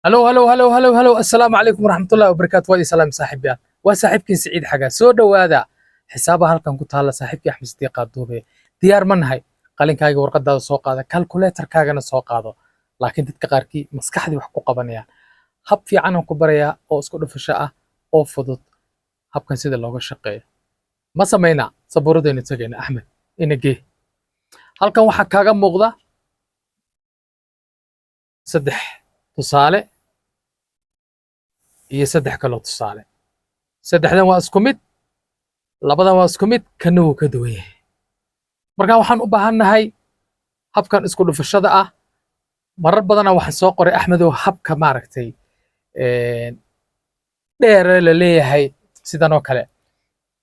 Halow, halow, halow, halow, halow! Assalaamu calaykum waraxmatullahi wabarakaatu. Waa salaam, saaxiibyaal. Waa saaxiibkiin Siciid Xagaa. Soo dhowaada. Xisaabaha halkan ku taalla, saaxiibkii Axmed Sidiiq Qaaduube. Diyaar ma nahay? Qalinkaaga, warqadaada soo qaada, calculatorkaagana soo qaado. Laakiin dadka qaarkii maskaxdii wax ku qabanayaan. Hab fiican aan ku barayaa oo isku dhufasho ah oo fudud, habkan sida looga shaqeeyo. Ma samaynaa? Sabuuradaynu tagayna. Axmed, ina gee. Halkan waxaa kaaga muuqda saddex tusaale iyo saddex kaloo tusaale. Saddexdan waa isku mid, labadan waa isku mid, kana wuu ka duwan yahay. Marka waxaan u baahannahay habkan isku dhufashada ah. Marar badana waxaan soo qoray, Axmedow, habka maaragtay dheere la leeyahay, sidan oo kale,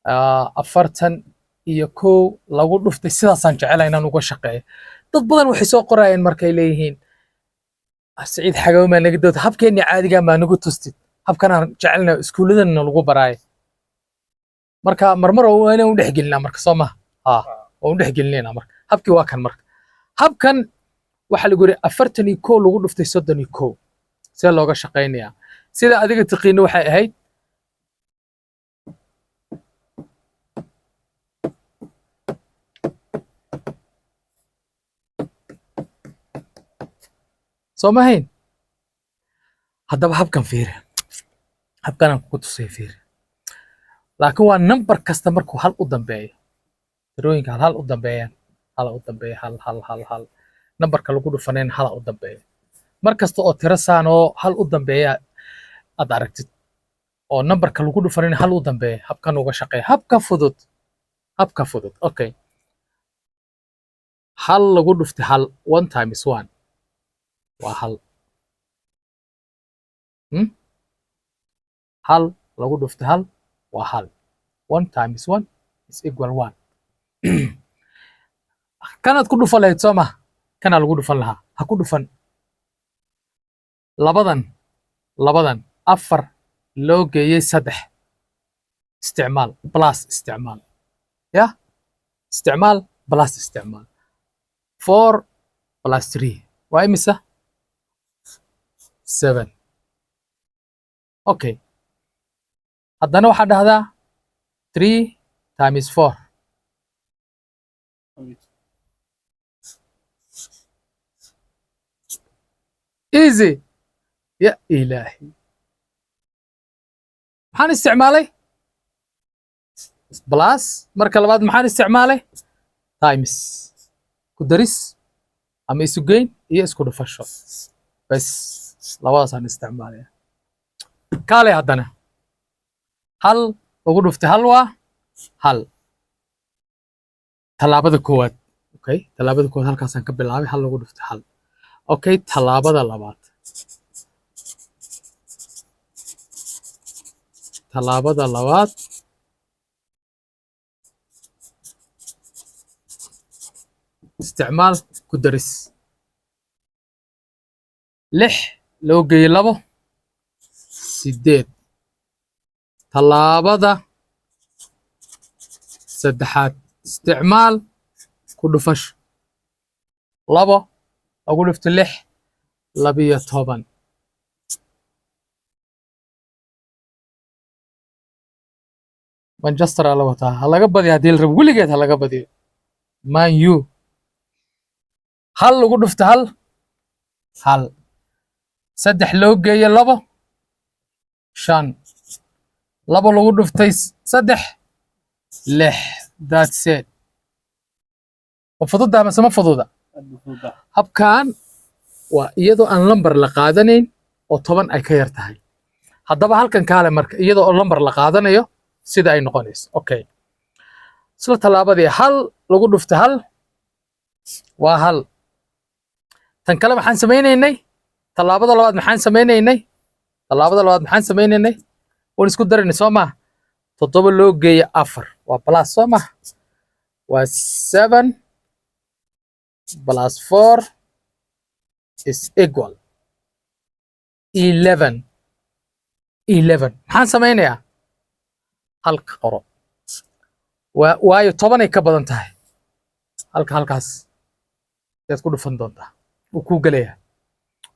41 lagu dhuftay. Sidaasaan jecelahay inaan uga shaqeeyo. Dad badan waxay soo qorayeen markay leeyihiin, "Siciid Xagaw, maa naga dood habkeenni caadigaa maa nagu tustid? Habkanaan jecelnahay, iskuulladana lagu baraayo." Marka marmar waa inaan u dhex gelinaa marka, soo maha? Ha, waan u dhex gelinayna. Marka habkii waa kan. Marka habkan waxaa lagu yidhi 41 lagu dhuftay 31, see looga shaqaynayaa? Sida adiga tiqiino waxay ahayd soo ma hayn? Haddaba habkan fiiri, habkanaan kugu tusay, fiiri. Laakiin waa number kasta markuu hal u dambeeyo, tirooyinka hal hal u dambeeyaan, hala u dambeeya, hal, hal, hal, hal, numberka lagu dhufanayna hala u dambeeyo. Mar kasta oo tiro saan oo hal u dambeeya aad aragtid oo numberka lagu dhufanayna hal u dambeeya, habkan uga shaqeeya. Habka fudud, habka fudud. Okay, hal lagu dhuftay hal, one times one waa hal. Hal lagu dhuftay hal waa hal. One times one is equal one. Kanaad ku dhufan lahayd, soo ma? Kanaa lagu dhufan lahaa. Ha ku dhufan labadan. Labadan afar loo geeyey saddex, isticmaal plus, isticmaal, ya, isticmaal plus, isticmaal. Four plus three waa imisa? Seven. Okay, haddana waxaa dhahdaa three times four. 8. Easy. Ya ilaahi, maxaan isticmaalay? Plus. Marka labaad maxaan isticmaalay? Times, ku daris ama isu geyn iyo isku dhufasho. Bes, labadaasaan isticmaalaya. Kaalay haddana, hal ugu dhuftay hal waa hal. Tallaabada koowaad. Okay, tallaabada koowaad halkaasaan ka bilaabay, hal ugu dhuftay hal. Okay, tallaabada labaad, tallaabada labaad, isticmaal ku daris. Lix loo geeyey labo, sideed. Tallaabada saddexaad, isticmaal ku dhufasho. Labo lagu dhufto lix, 12. Manchester aa la wataa, ha laga badiyo haddii la rabo, weligeed ha laga badiyo Man U. Hal lagu dhufto hal, hal. Saddex loo geeyo labo, shan. Labo lagu dhuftay saddex, lix. That's it. Ma fududa mase ma fududa? Aad buu fududaa. Habkan waa iyadoo aan lambar la qaadanayn oo 10 ay ka yar tahay. Haddaba halkan kaale, marka iyadoo oo lambar la qaadanayo sida ay noqonayso. Okay, isla tallaabadii, hal lagu dhuftay hal waa hal. Tan kale maxaan samaynaynay? Tallaabada labaad maxaan samaynaynay? Tallaabada labaad maxaan samaynaynay? Waan isku daraynay, soo maha? Toddoba loo geeya afar waa plus, soo maha? Waa seven plus four is equal 11. 11 maxaan samaynayaa? Halka qoro. Waa waayo 10ay ka badan tahay. Halka halkaas ayaad ku dhufan doontaa, wuu kuu gelayaa.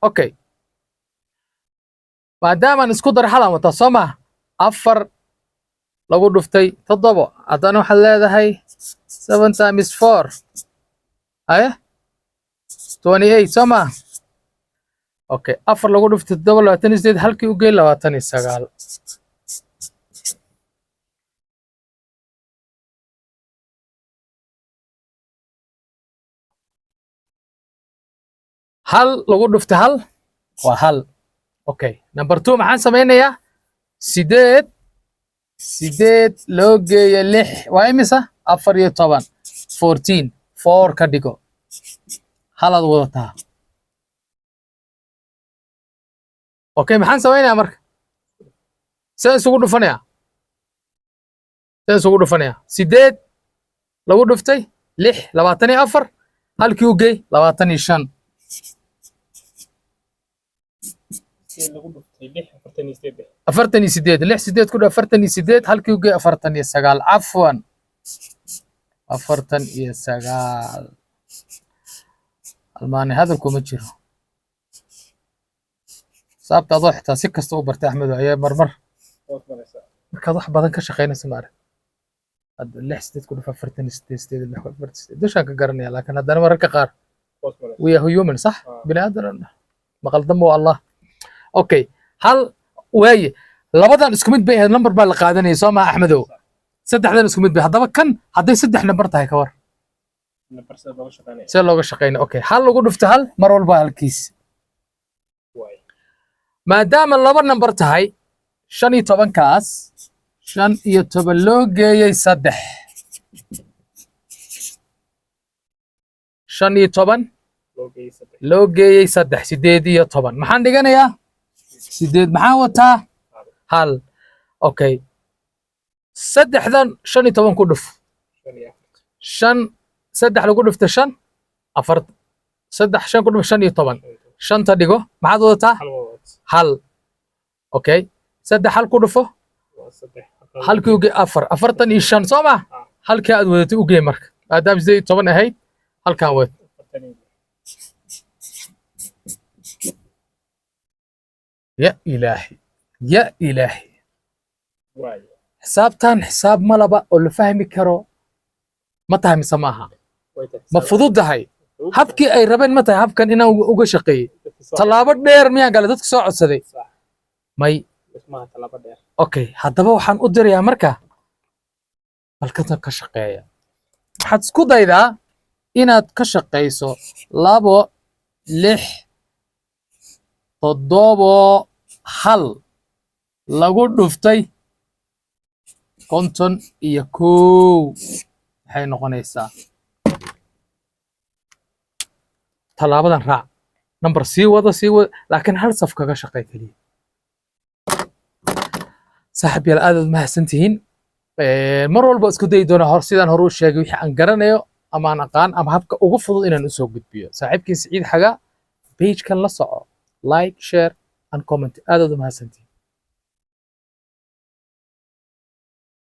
Okay. Maadaamaan isku daray, halaan wataa, soo maha? 4 lagu dhuftay 7, haddana waxaad leedahay 7 times 4, aye, 28, soo maha? Okay, 4 lagu dhuftay 7, 28, halkii u gey, 29. Hal lagu dhuftay hal waa hal. Okay, number 2 maxaan samaynayaa? 8 8 loo geeyo 6 waa imisa? 14, 14, 4 ka dhigo, halaad wadataa. Okay, maxaan samaynayaa marka? See isugu dhufanayaa? See isugu dhufanayaa? 8 lagu dhuftay 6, 24, halkii u gey, 25. Lagu dhuftay 6, 48. 48. 6 8 ku dhow 48, halkii u gey, 49. Cafwan, 49. Almaani hadalku ma jiro. Sababta adoo xitaa si kasta u bartay, Axmedo, ayaa marmar Hoos maraysaa. Markaad wax badan ka shaqaynaysa, ma arag hadda 6 8 ku dhuf 48, 8 6 48, dushaan ka garanaya, laakiin haddana mararka qaar Hoos maraysaa. We are human, sax? Ah. Bini aadan maqaldamo waa Allah. Okay, hal waaye, labadan isku mid bay ahayd, number baa la qaadanaya, soo maha, Axmedow? Saddexdan isku mid bay. Haddaba kan hadday saddex number tahay, ka war? Number sida looga shaqeynaya. See looga shaqeynaya? Okay, hal lagu dhufto hal mar walba halkiis. Waay. Maadaama laba number tahay, 15-kaas, 15 loo geeyey 3, 15 Loo geeyey 3. Loo geeyey 3, 18. Maxaan dhiganayaa? 8. Maxaan wataa? Hal. Okay, saddexdan 15 ku dhuf. 45. Shan saddex lagu dhufto shan, afar, saddex shan ku dhuf, 15. Shanta dhigo. Maxaad wadataa? Hal waad. Hal. Okay, saddex hal ku dhufo. Waa 3. Halkii ugee, 4, 45, soo ma? Ah. Halkii aad wadatay ugee marka, maadaama 18 ahayd, halkaan wad. 46. Ya ilaahi, ya ilaahi! Waay. Xisaabtan xisaab malaba oo la fahmi karo ma tahay mise maaha? Way tahay. Ma fududahay? Habkii ay rabeen ma tahay habkan inaan uga shaqeeyey? Dadka soo Tallaabo dheer miyaan galay dadka soo codsaday? Sax. May. Maaha tallaabo dheer. Okay, haddaba waxaan u dirayaa marka balkatan ka shaqeeya. Waxaad isku daydaa inaad ka shaqayso 2, 6, 7, 1 lagu dhuftay 51, maxay noqonaysaa? Tallaabadan raac, number sii wada, sii wada, laakiin hal saf kaga shaqey keliya. Saaxiib yaal, aad aad mahadsan tihiin. Mar walba isku dayi doona hor sidaan hore u sheegay, wixii aan garanayo ama aan aqaan ama habka ugu fudud inaan usoo gudbiyo. Saaxiibkiin Siciid Xaga, page-kan la soco, like, share and comment. Aad aad u mahadsantihiin.